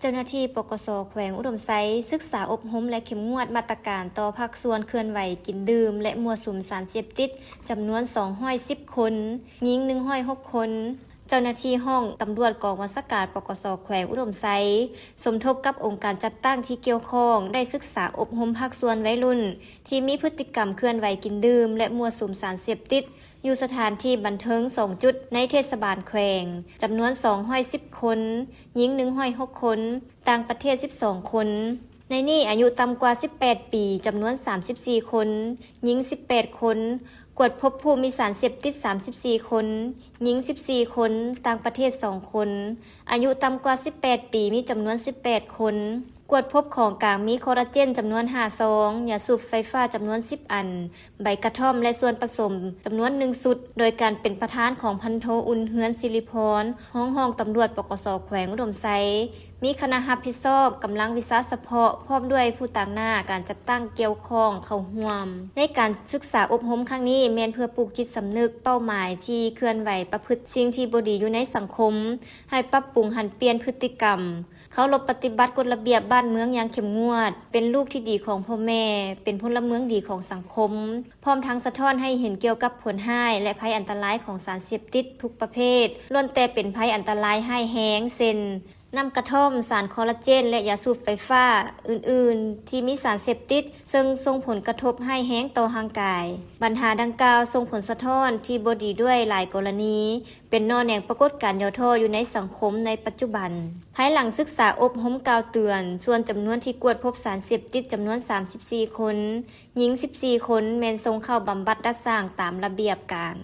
ເຈົ້າໜ້າທີ່ ປກສ ແຂວງອຸດົມໄຊ ສຶກສາອົບຮົມ ແລະ ເຂັ້ມງວດມາດຕະການຕໍ່ພາກສ່ວນເຄື່ອນໄຫວກິນດື່ມ ແລະ ມົ້ວສຸມສານເສບຕິດ ຈຳນວນ ສອງຮ້ອຍສິບຄົນ, ຍິງ ໜຶ່ງຮ້ອຍຫົກຄົນ. ເຈົ້າໜ້າທີ່ຫ້ອງຕຳຫຼວດກອງບັນຊາການ ປກສ ແຂວງອຸດົມໄຊ ສົມທົບກັບອົງການຈັດຕັ້ງທີ່ກ່ຽວຂ້ອງ ໄດ້ສຶກສາອົບຮົມພາກສ່ວນໄວລຸ້ນ ທີ່ມີພຶດຕິກຳເຄື່ອນໄຫວກິນດື່ມ ແລະ ມົ້ວສຸມສານເສບຕິດ ຢູ່ສະຖານທີ່ບັນເທີງສອງຈຸດໃນເທດສະບານແຂວງ ຈຳນວນ ສອງຮ້ອຍສິບຄົນ, ຍິງ ໜຶ່ງຮ້ອຍຫົກຄົນ, ຕ່າງປະເທດ ສິບສອງຄົນ. ໃນນີ້ອາຍຸຕ່ຳກວ່າ ສິບແປດປີ ຈຳນວນ ສາມສິບສີ່ຄົນ, ຍິງ ສິບແປດຄົນ, ກວດພົບຜູ້ມີສານເສບຕິດ ສາມສິບສີ່ຄົນ, ຍິງ ສິບສີ່ຄົນ, ຕ່າງປະເທດ ສອງຄົນ, ອາຍຸຕ່ຳກວ່າ ສິບແປດປີ ມີຈຳນວນ ສິບແປດຄົນ. ກວດພົບຂອງກາງມີຄໍລາເຈນຈຳນວນ ຫ້າຊອງ, ຢາສູບໄຟຟ້າຈຳນວນ ສິບອັນ, ໃບກະທ່ອມ ແລະ ສ່ວນປະສົມຈຳນວນ ໜຶ່ງຊຸດ, ໂດຍການເປັນປະທານຂອງພັນໂທ ອຸ່ນເຮືອນ ສິລິພອນ, ຮອງຫ້ອງຕຳຫຼວດ ປກສ ແຂວງອຸດົມໄຊ, ມີຄະນະຮັບຜິດຊອບ, ກຳລັງວິຊາສະເພາະ ພ້ອມດ້ວຍຜູ້ຕາງໜ້າການຈັດຕັ້ງກ່ຽວຂ້ອງເຂົ້າຮ່ວມ. ໃນການສຶກສາອົບຮົມຄັ້ງນີ້ ແມ່ນເພື່ອປູກຈິດສຳນຶກເປົ້າໝາຍທີ່ເຄື່ອນໄຫວປະພຶດສິ່ງທີ່ບໍ່ດີຢູ່ໃນສັງຄົມ, ໃຫ້ປັບປຸງຫັນປ່ຽນພຶດຕິກຳ, ເຄົາລົບປະຕິບັດກົດລະບຽບບ້ານເມືອງຢ່າງເຂັ້ມງວດ, ເປັນລູກທີ່ດີຂອງພໍ່ແມ່, ເປັນພົນລະເມືອງດີຂອງສັງຄົມ, ພ້ອມທັງສະທ້ອນໃຫ້ເຫັນກ່ຽວກັບຜົນຮ້າຍ ແລະ ໄພອັນຕະລາຍຂອງສານເສບຕິດທຸກປະເພດ, ລ້ວນແຕ່ເປັນໄພອັນຕະລາຍຮ້າຍແຮງ ເຊັ່ນ ນ້ຳກະທ່ອມ, ສານຄໍລາເຈນ ແລະ ຢາສູບໄຟຟ້າ ອື່ນໆ ທີ່ມີສານເສບຕິດ, ເຊິ່ງສົ່ງຜົນກະທົບຮ້າຍແຮງຕໍ່ຮ່າງກາຍ. ບັນຫາດັ່ງກ່າວສົ່ງຜົນສະທ້ອນທີ່ບໍ່ດີດ້ວຍຫຼາຍກໍລະນີ, ເປັນໜໍ່ແໜງປາກົດການຫຍໍ້ທໍ້ຢູ່ໃນສັງຄົມໃນປັດຈຸບັນ. ພາຍຫຼັງສຶກສາອົບຮົມກ່າວເຕືອນ, ສ່ວນຈຳນວນທີ່ກວດພົບສານເສບຕິດຈຳນວນ ສາມສິບສີ່ຄົນ, ຍິງ ສິບສີ່ຄົນ, ແມ່ນສົ່ງເຂົ້າບຳບັດດັດສ້າງຕາມລະບຽບການ.